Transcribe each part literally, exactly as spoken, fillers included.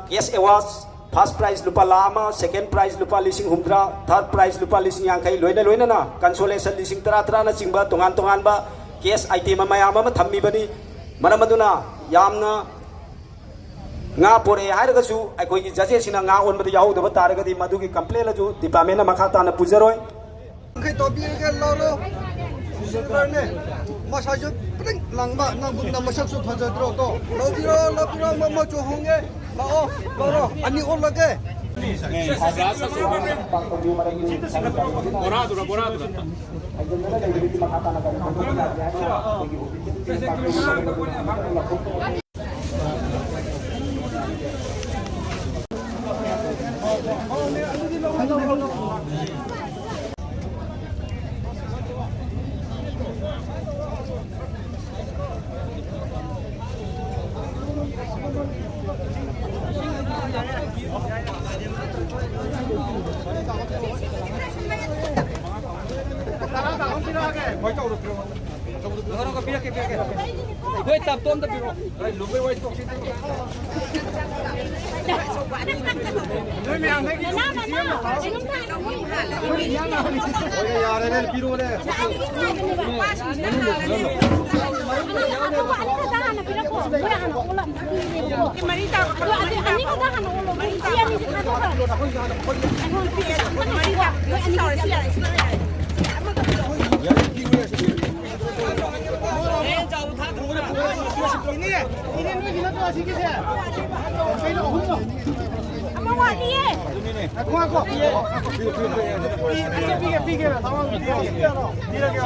Cash awards, first prize ꯂꯨꯄꯥ ꯂꯥꯈ ꯑꯃ, second prize ꯂꯨꯄꯥ ꯂꯤꯁꯤꯡ ꯍꯨꯝꯗ꯭ꯔꯥ, third prize ꯂꯨꯄꯥ ꯂꯤꯁꯤꯡ ꯌꯥꯡꯈꯩ, ꯂꯣꯏꯅ ꯂꯣꯏꯅꯅ consolation ꯂꯤꯁꯤꯡ ꯇꯔꯥ ꯇꯔꯥꯅꯆꯤꯡꯕ ꯇꯣꯉꯥꯟ ꯇꯣꯉꯥꯟꯕ cash item ꯃꯌꯥꯝ ꯑꯃ ꯊꯝꯃꯤꯕꯅꯤ꯫ ꯃꯔꯝ ꯑꯗꯨꯅ ꯌꯥꯝꯅ ꯉꯥ ꯄꯣꯔꯛꯑꯦ ꯍꯥꯏꯔꯒꯁꯨ ꯑꯩꯈꯣꯏꯒꯤ judges ꯁꯤꯡꯅ ꯉꯥ ꯑꯣꯟꯕꯗ ꯌꯥꯎꯍꯧꯗꯕ ꯇꯥꯔꯒꯗꯤ ꯃꯗꯨꯒꯤ complaint ꯑꯗꯨ department ꯅ ꯃꯈꯥ ꯇꯥꯅ ꯄꯨꯖꯔꯣꯏ꯫ ꯌꯥꯡꯈꯩ ꯇꯧꯕꯤꯔꯒꯦ, ꯂꯧꯔꯣ꯫ Silver ꯅꯦ꯫ ꯃꯁꯥꯁꯨ ꯄ꯭ꯔꯤꯡ ꯂꯪꯕ, ꯅꯪꯒꯨꯝꯅ ꯃꯁꯛꯁꯨ ꯐꯖꯗ꯭ꯔꯣ? ꯇꯣ, ꯂꯧꯕꯤꯔꯣ, ꯂꯧꯕꯤꯔꯣ, ꯃꯃꯜꯁꯨ ꯍꯣꯡꯉꯦ꯫ ꯂꯥꯛꯑꯣ, ꯂꯧꯔꯣ, ꯑꯅꯤ ꯑꯣꯜꯂꯒꯦ꯫ ꯕꯣꯔꯥꯗꯨꯔ, ꯕꯣꯔꯥꯗꯨꯔ꯫ ꯑꯩꯈꯣꯏ ꯇꯞꯇꯣ ꯑꯝꯇ ꯄꯤꯔꯛꯑꯣ꯫ ꯅꯣꯏ ꯃꯌꯥꯝꯗꯒꯤ ꯌꯥꯔꯦꯅꯦ, ꯄꯤꯔꯛꯑꯣꯅꯦ꯫ ꯑꯃ ꯋꯥꯠꯂꯤꯌꯦ꯫ ꯉꯥꯏꯈꯣ, ꯉꯥꯏꯈꯣ꯫ ꯄꯤꯒꯦ, ꯄꯤꯒꯦ, ꯄꯤꯒꯦ꯫ ꯄꯤꯔꯒꯦ꯫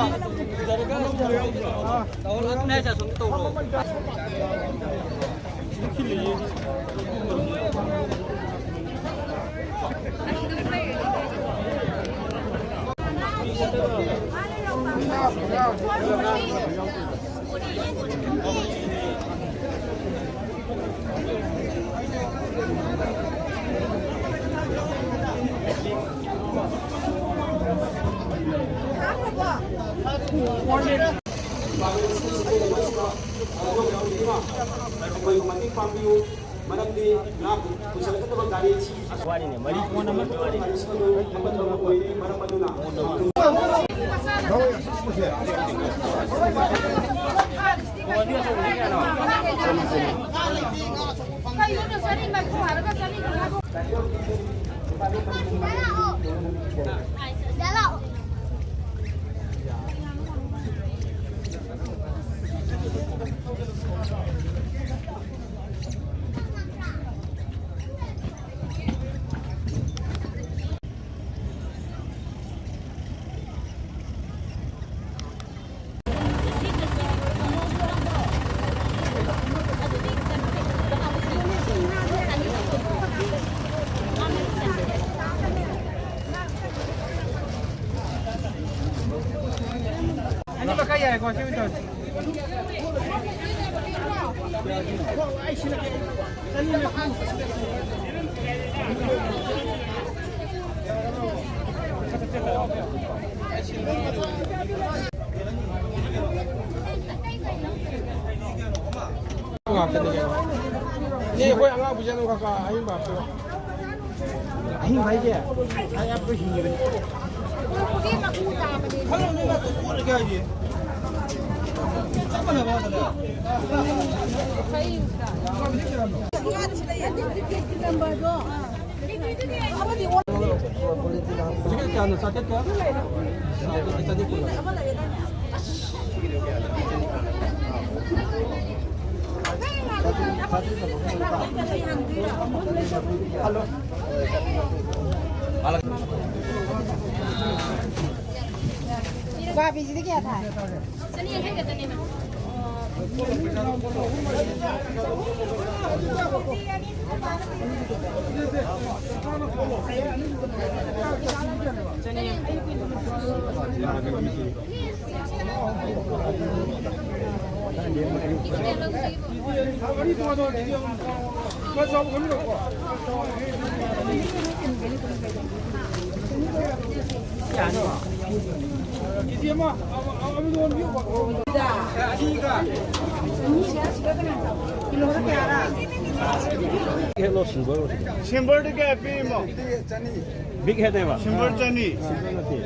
ꯑꯩꯈꯣꯏꯕꯨ ꯃꯇꯦꯡ ꯄꯥꯡꯕꯤꯌꯨ꯫ ꯃꯔꯝꯗꯤ ꯉꯥ ꯄꯨꯁꯤꯜꯂꯛꯀꯗꯕ ꯒꯥꯔꯤ ꯑꯁꯤ ꯋꯥꯔꯤꯅꯦ, ꯃꯔꯤ ꯄꯨꯅꯕ ꯋꯥꯔꯤ꯫ ꯒꯥꯔꯤꯁꯤꯡ ꯑꯗꯨ ꯑꯄꯟꯕ ꯑꯣꯏꯔꯦ꯫ ꯃꯔꯝ ꯑꯗꯨꯅ ꯑꯅꯤ ꯃꯈꯥꯏ ꯌꯥꯔꯦꯀꯣ, ꯁꯤ ꯑꯣꯏꯅ ꯇꯧꯔꯁꯤ꯫ ꯉꯥꯛꯇꯅꯤ ꯀꯩꯅꯣ꯫ ꯁꯤ ꯑꯩꯈꯣꯏ ꯑꯉꯥꯡ ꯄꯨꯖꯅꯨ ꯀꯀꯥ, ꯑꯍꯤꯡꯕ ꯍꯥꯞꯄꯤꯔꯣ꯫ ꯑꯍꯤꯡꯕ ꯍꯥꯏꯁꯦ? ꯑꯩ ꯑꯞꯇ ꯍꯤꯡꯉꯤꯕꯅꯤ꯫ ꯈꯪꯉꯝꯅꯤ ꯃꯥ ꯇꯣꯛ ꯀꯣꯠꯂꯒꯦ ꯍꯥꯏꯗꯤ꯫ ꯆꯞ ꯃꯥꯟꯅꯕ ꯉꯥꯛꯇꯅꯦ꯫ ꯍꯧꯖꯤꯛꯀꯤ ꯀꯌꯥꯅꯣ? ꯆꯥꯇ꯭ꯔꯦꯠꯀ? ꯆꯥꯇ꯭ꯔꯦꯠꯀ ꯆꯥꯇ꯭ꯔꯦꯠ ꯀꯨꯟ꯫ ꯕꯥꯕꯤꯁꯤꯗꯤ ꯀꯌꯥ ꯊꯥꯏ? ꯁꯤꯜꯚꯔꯗꯤ ꯀꯌꯥ ꯄꯤꯔꯤꯃꯣ? ꯕꯤꯛ ꯍꯦꯠꯅꯦꯕ? ꯁꯤꯜꯚꯔ ꯆꯅꯤ꯫ ꯁꯤꯜꯚꯔ ꯅꯠꯇꯦ꯫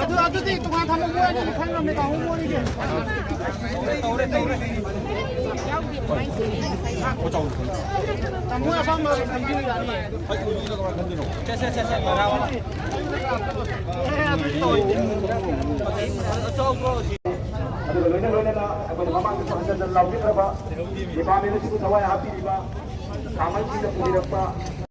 ꯑꯗꯨ, ꯑꯗꯨꯗꯤ ꯇꯣꯉꯥꯟ ꯊꯝꯃꯣ, ꯃꯣꯏ ꯑꯅꯤꯗꯤ ꯈꯪꯉꯝꯅꯤ, ꯇꯥꯃꯣ, ꯃꯣꯏ ꯑꯅꯤꯒꯤ꯫ ꯇꯥꯃꯣ ꯑꯄꯥꯝꯕ ꯈꯟꯕꯤꯌꯨ ꯌꯥꯅꯤ꯫ ꯑꯗꯨꯒ ꯂꯣꯏꯅ ꯂꯣꯏꯅꯅ ꯑꯩꯈꯣꯏꯅ ꯃꯃꯥꯡꯗꯁꯨ ꯍꯟꯖꯟ ꯍꯟꯖꯟ ꯂꯥꯎꯕꯤꯈ꯭ꯔꯕ ꯗꯤꯄꯥꯔꯠꯃꯦꯟ ꯑꯁꯤꯕꯨ ꯊꯋꯥꯏ ꯍꯥꯞꯄꯤꯔꯤꯕ ꯈꯥꯃꯟꯁꯤꯡꯅ ꯄꯨꯕꯤꯔꯛꯄ